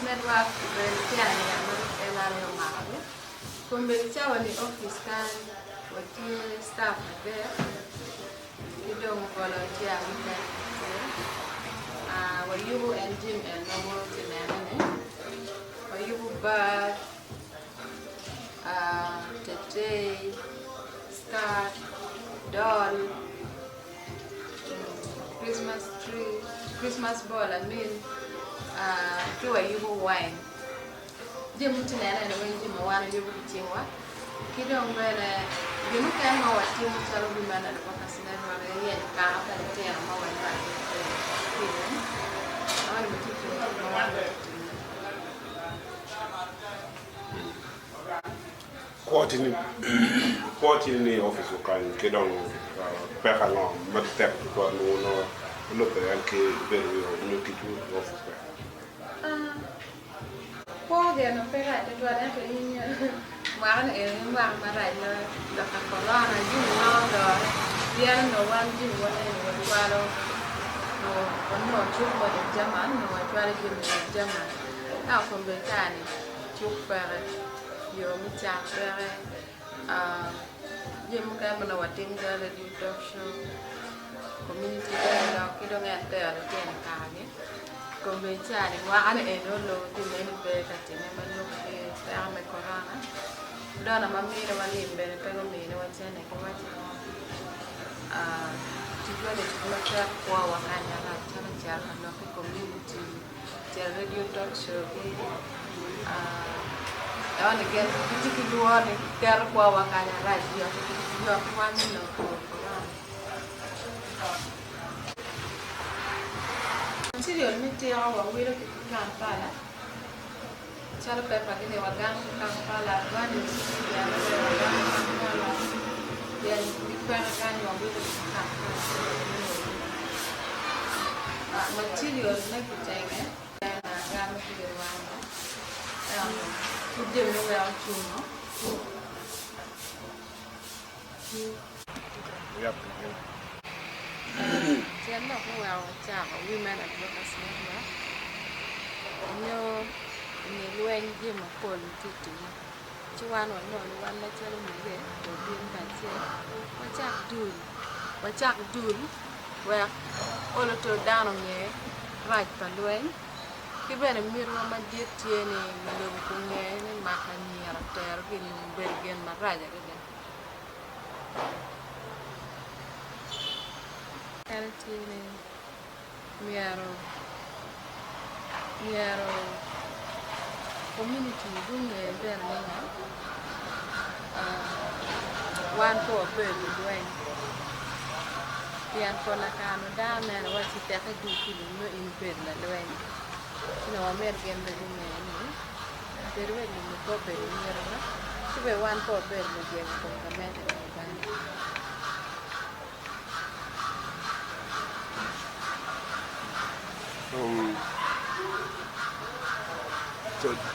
Network obedo litino anyira ma LRA omakogi. Kombeddi cawa ni opic kany watye staff adek ki dong volunteer mukene tye. Wayubo en gym en ma wun wutye nene ni, wayubo bar, tetei, skirt, dol, Christmas tree, Christmas ball I mean, ki wayubo wine. Jami mutye nene eni weng jami ma wan wayubo ki cingwa ki dong bene gin mukene ma watimo calo Women Advocacy Network aye yenyo kaka pa litino ma wanywalogi ki i lum meno bene tye i kin tic ma wan watye ka timone. Kwo tye ni i opic kany ki dong peko ango ma tek tutwal ma wun wulubbe en ki bedo nyo ticwu i opic kany? Kwo geno pe rac tutwal ento in mwaka ni eni aye mwaka marac loyo dok ka korona jami ma olore pien onongo wan jami wa eni wacwalo onongo cuk moni i German onongo wacwalo jami wa i German ento kombeddi caa ni cuk peke yo me cat peke jami mukene ma onongo watimo calo radio talk show community dialogue ki dong en tero litino i kare-ni. Kombeddi caa-ni mwaka-ni eni onongo tye meno pe ka timme ma lubbe ki peko me korona dona ma miniwa lim bene pe guminiwa cente ki waci ngo ticwa ni tic matek kwowa kany marac calo cito ka lok ki komuniti cito i radio talk show gi ento gin gitye ki lworo ni keto kwowa kany marac yot ki wan me nongo two korona. Material me tiko wawilo ki Kampala calo paper gini wagamo ki Kampala, running city bene wagamo ki Kampala pien gipeke kany wawilo ki Kampala. Material me kitenge bene agamo ki i Rwanda ento pud jami me weko cungo. Tyen lok muweko wacako Women Advocacy Network nyo inge lweny jami mapol tye timme ci wan wanongo ni wan macalo mege wabin kacel wacak dul wacak dul wek olo to dano onge rac pa lweny ki bene mitiwa madit tye ni lobo kunge ni mako anyira terogi i lum obedo gin marac adada. En tye ni myero myero komuniti gunge bene ni ngo wan pe wabedo lulweny pien pol kare onongo dano neno waci teke idwogo ki i lum nongo in ibedo lalweny ci nongo wamito gin bene gunge ni Bedo wa i lum-mi pe obedo mitiwa, ci bene wan pe wabedo lujemo i kom gamente me Uganda.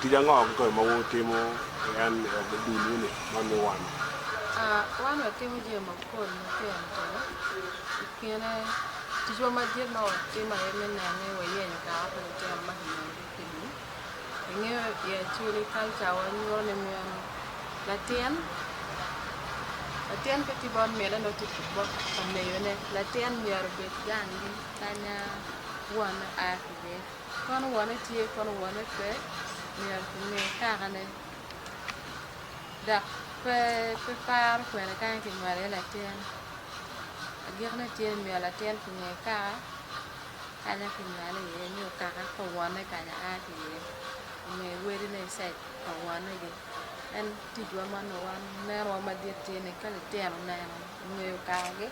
Tic ango kikome ma wun wutimo i en dulwu-ni man me wan-ni? Wan watimo jami mapol matino tino. I kine, ticwa madit ma watimo aye me neno ni wayenyo kaka pa litino ma kinongogi ki i lum. Ingeyo i Acholi kalca wa nyuto ni meno latin latin pe tye bot mine nongo tye bot pa meyone latin myero obed ganggi kanya wonne oa ki iye kono wonne tye kono wonne pe myero kinge kakane dok pe pe paro kwene kanya kinywalo iye latin agikine tye ni myero latin kinge kaka Kanya kinywale iye nyo kaka pa wonne kanya a ki iye onge wedine i cait pa wonnegi. En ticwa ma nongo wan nenowa madit tye ni ka litino oneno ongeyo kakagi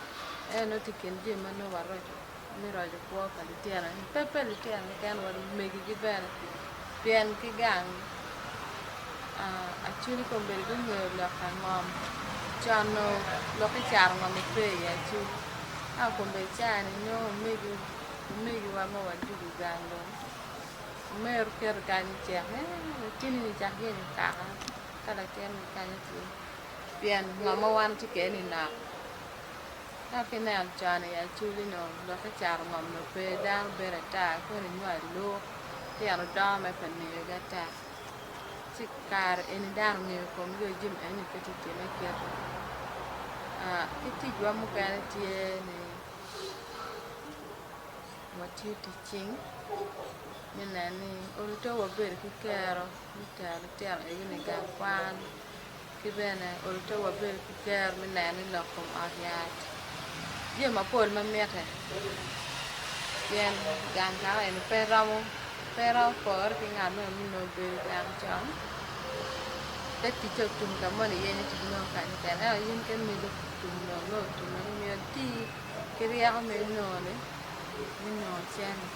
en nongo tye i kin jami ma nongo waroco me roco kwo pa litino pe pa litino keken wa lumegigi bene pien ki gang Acholi kombeddi gungeyo lok pa ngom con nongo lok ki cato ngom pe i Acholi. Ka okombeddi caa-ni nongo omegi omegiwa ma wajuko gang dong omeru keto kany ocek ee latinni cak yenyo kaka ka latin-ni kanya tye pien ngo ma wan watye kwede ni nok ka kineno con i Acholi nongo lok me cato ngom nongo pe dano bedo ata kono inywalo luk. Litino dongo me pa neyogi ata ci kare eni dano ongeyo komgi o jami eni pe tye time kite ki ticwa mukene tye ni watiyo tic cing me neno ni oluto wabedo ki kero me tero litino egi i gang kwan ki bene oluto wabedo ki kero me neno ni lok kom ot yat jami mapol ma mitte pien gang kaka eni pe romo pe romo pore ki ngat mo ma onongo obedo gang con ka ticce otum ka moni yenyo tic mo kany keken ento in ka imito tum dong nongo otum myero iti ki ryeko ma inongo-ni me nongo cente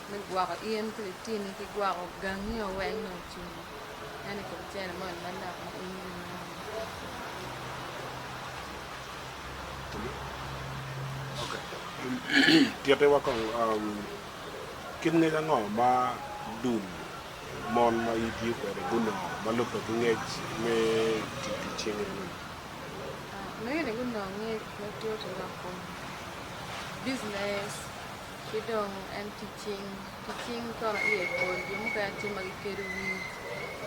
me gwoko in ki litini ki gwoko gangi-o weng nongo ocung ento i kom cente moni manok ma in ibinongo. Tittiwa kong kit ngec ango ma dul mon ma itiyo kwede gunongo ma lubbe ki ngec me tic ki cing-gi? Mege-ni gunongo ngec matut i lok kom bijinec ki dong en tic cing. Tic cing kono iye pol jo mukene tye ma gikedo wic,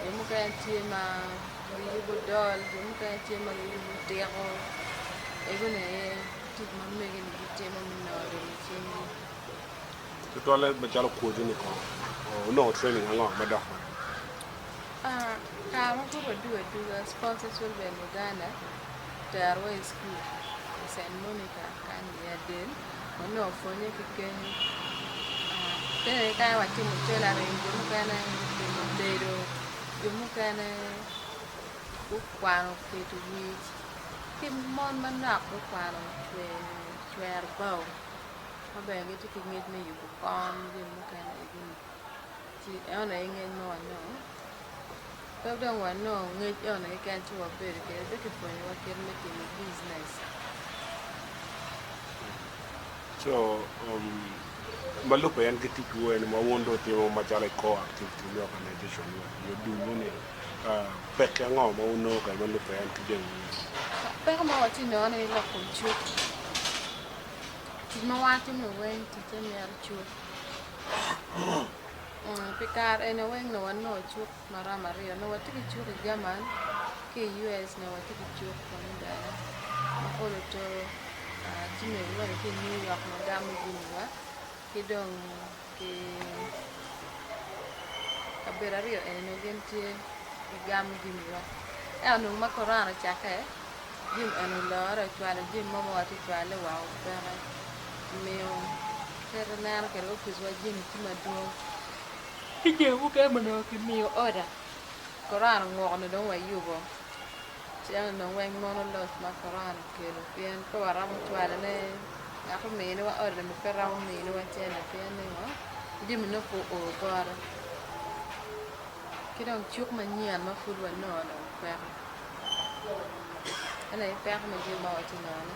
jo mukene tye ma giyubo dol, jo mukene tye ma giyubo tiko egoni aye tic ma mege-ni gitimo me nongo remo i cinggi. Tutwalle macalo kwoco-ni kono onongo training ango madok kwede? Kare ma pud wadwogo adwoga, Sponsor Children Uganda oterowa i cukul i Cent Monica kany i Adel wanongo pwonye ki kenyo. Kene kany watimo tailoring, jo mukene gutimo tedo, jo mukene gukwano keto wic ki mon manok gukwano cwero bao ma bene gitye ki ngec me yubo kom jami mukene. Ci eno aye ngec ma wanongo. Pe dong wanongo ngec eno keken ci wabedo kwede dok kipwonyowa kit me timo bijinec. Co ma lubbe en ki ticwu eni ma wun dong wutimo macalo i core activity me organization wu nyo dulwu ni pekki ango ma wunongo kwede ma lubbe en ki jami magi? Peko ma watye ka nongo-ni aye lok kom cuk. Tic ma wan watimo ni weng ticce mito cuk. Pi kare eni weng nongo wanongo cuk maromo aryo nongo watye ki cuk i German ki i US nongo watye ki cuk kunu bene ma olo to ci mego moni ki i New York nongo gamo jamiwa ki dong ki kabedo aryo eni nongo gin tye gigamo jamiwa ento nongo ma korona ocakke jami eni olore ocwalo jami mo ma watye ka cwalone woko peke omiyo kit ineno kwede opic wa jami tye madwong ki jami mukene ma onongo kimiyo oda korona onguko ni dong wayubo ci ento dong weng mono loc ma korona okelo pien pe waromo cwalone ngat ominiwa oda ni pe romo miniwa cente pien ningo jami nongo pe oo bote ki dong cuk manyen ma pud wanongo dong peke. Ento aye peko madit ma watye ka nongo-ne.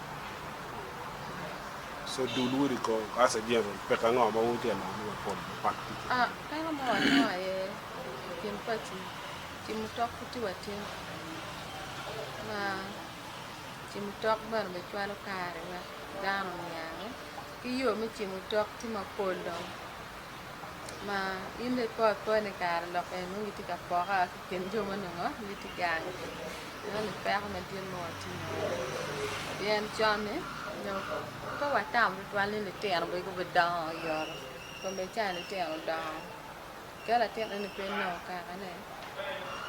So dul wudi ko as a general peko ango ma wutye ka nongo ne mapol mapat ki tic? Ah, peko ma wanongo aye i kin paci cimo tok pud tye watin ma cimo tok bene bicwalo kare wek dano oniange ki yo me cimo tok tye mapol dong. Ma in dong ipo apoya ni kare lok eni nongo gitye ka poka ki kin jo ma onongo gitye gang enoni peko madit ma watye iye pien con-ni onongo pe watamo tutwal ni litino bene gubidongo oyot kome ca litino odongo ka latin eni pe inongo kakane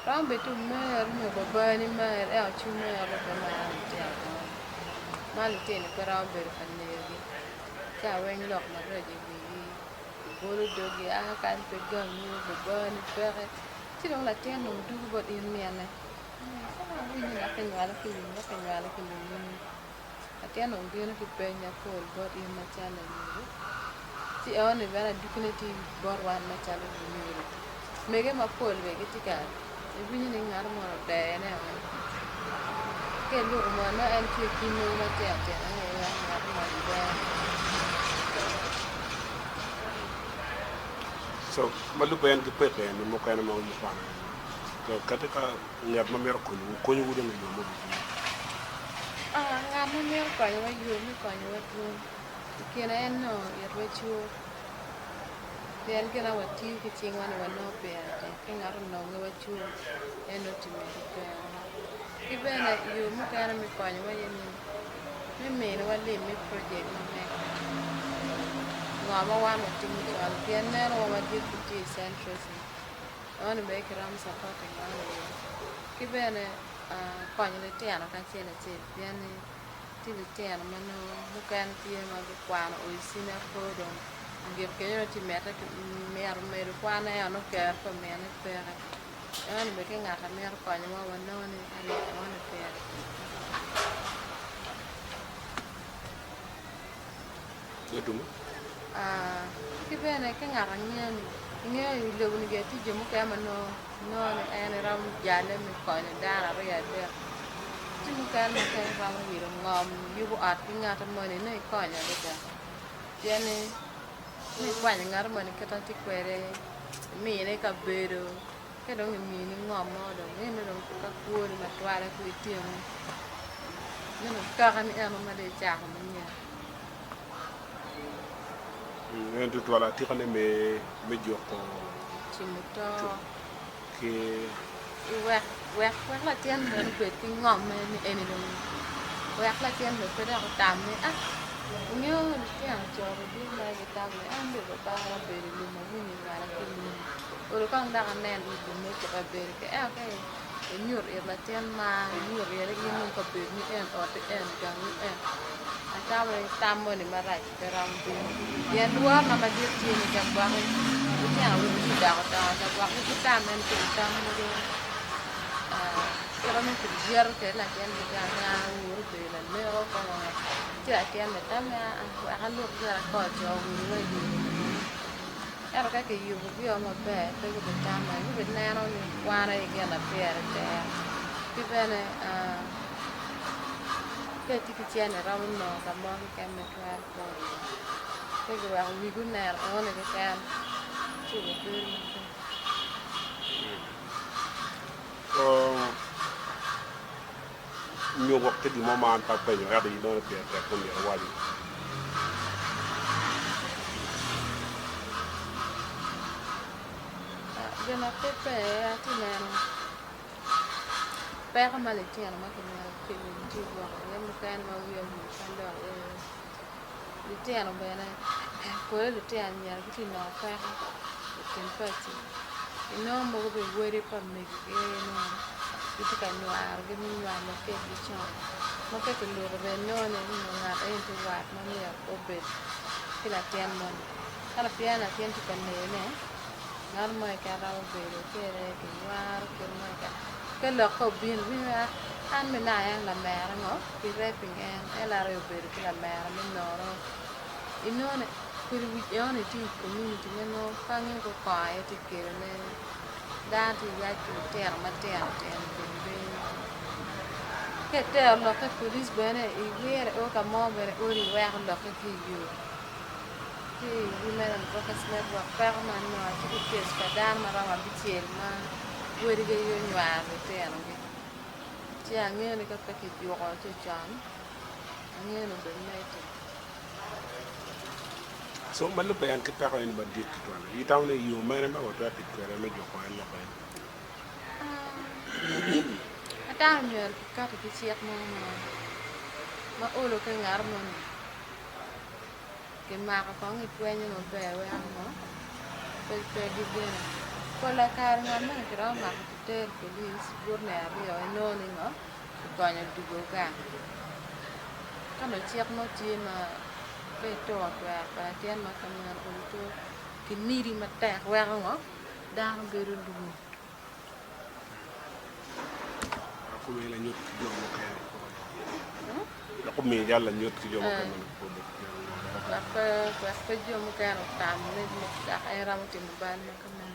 romo bed ni omer nyo babani meri ento ci omeri pe maro litino enoni ma litino pe romo bedo ka neyogi ca weng lok maraco i wigi. Ibolo dogi a kany pe gangi babani peke ci dong latin dong dugo bot in mine awinyo dok kinywale ki lum dok kinywale ki lum latin dong bino ki peny mapol bot in macalo lanyodo ci enoni bene adwogine tye bot wan macalo lunyodo mege mapol bene gitye ka iwinyo ni ngat moni odene ka iluko moni nongo en tye i kin mogo matino tino ni weko ngat moni dene. So ma lubbe en ki peke eni mukene ma wukwano eni so kadi ka ngat ma mito konyowu konyowu dong i yo mo nining? Ngat ma mito konyowa yo me konyowa dwong i kine en nongo itwa cur. Pien gin ma watiyo ki cingwa ni wanongo pire tek ka ngat ononge wacul en nongo tye medo kerowa. Ki bene yo mukene me konyowa aye ni me miniwa lim me project ma megwa ngo ma wan watimo con pien nenowa madit pud tye i centrism eno ni bene kiromo supporting wan iye ki bene konyo litino kacel acel pien ni tye litino ma nongo mukene tye ma gukwano o i cinia four dong ogik kenyo nongo tye mete myero omedo kwane ento nongo kero pa mine peke eno ni bene ki ngat ma mito konyowa wanongo ni area eno ni pire tek. Ki bene ka ngat angeyo ni ingeyo i lobo ni gire tye jo mukene ma nongo nongo ni en eromo jale me konyo dano aryo adek tye mukene ma ka iromo wilo ngom yubo ot ki ngat moni nongo ikonyo adada pien ni nongo ikwanyo ngat moni kit ma tye kwede imine kabedo ka dong imini ngom mo dong eno dong ka kwoni matwala ki litino nongo kaka ni eno ma dong icako manyen. En tutwal atikane me juko cimo to ki wek wek wek latin bene obed ki ngom me ni eni dong wek latin bene pe dok otam ni ah ingeyo litino co bene ma gitamo ni an dong babana obedo i lum awinyo nywala ki i lum olo kong dok anen i lumme kit abedo kwede ento ka inyuto it latin mar inyuto ite in dong kabedo ni en otti en gangi en atamo ni tam moni marac pe romo bino pien lworo na madit tye ni ka gwoki lutino awobe tye ka doko dongo ka gwoki gitam en kede tam mogo kite ma kiyeto kwede latin ki gang anga wuru obedo laneko ci latin bene tamo ni aa wek aluk gira kor co wunu wa i dye lum. Ento ka kiyubogio maber, pe gubitamo, gubineno ni kwan aye gin ma pire tek. Ki bene ka itye ki cente iromo nongo ka mo keken ma itwero po iye. Pe giweko wigi oneno enoni keken ci wabedo maber. Nyo gwok tye gin mo ma an pe apenyo ento in inongo ni pire tek ni myero iwaci. Gin ma pe ber atye neno peko ma litino ma kinywalo ki i lum tye gwoko iye mukene ma wiye owil pe lok iye litino bene pole lutino anyira gitye ka nongo peko i kin paci inongo mogo bene wadi pa megigi aye nongo gitye ka nywarogi me nywalo kedgi con ma ka kiluto bene inongo ni onongo ngat eni tye wat ma myero pe obed ki latin moni ento pien latin tye ka nene ngat mo keken romo bedo kwede kinywaro kit mo keken ka lokke obino ibino ni an bene naka en lamera ngo ki raping en en aye obedo ki lamera me nono inongo ni kodi wic enoni tye i komuniti ma nongo kangi gukongo aye tye kelone dano tye yac ki lutino matino tino i kin piny ka itero lokke i polic bene iwire o ka mo bene odi iweko lokke ki i yo ki i Women and Workers Network peko ma anongo atye ki case pa dano ma romo abicel ma wadigi aye onywaro litinogi ci angeyo ni ka pe kijuko cucon angeyo ni obedo mete. So ma lubbe en ki peko eni madit tutwal, itamo ni yo mene ma watwero tic kwede me juko en lok eni? Atamo myero kikati ki cik mo ma olo ki ngat moni kimako kong itwenyo maber weko ngo pe gigene. Pola kare ngat moni kiromo mako kitero i polic butne aryo inongo ni ngo kigonyo dugo gang. Ka nongo cik mo tye ma pe ituro twero pa latin ma ka meno olo to kimidi matek weko ngo dano bedo lwor. Wek pe jo mukene otam ni dok en romo timo bal ma ka meno.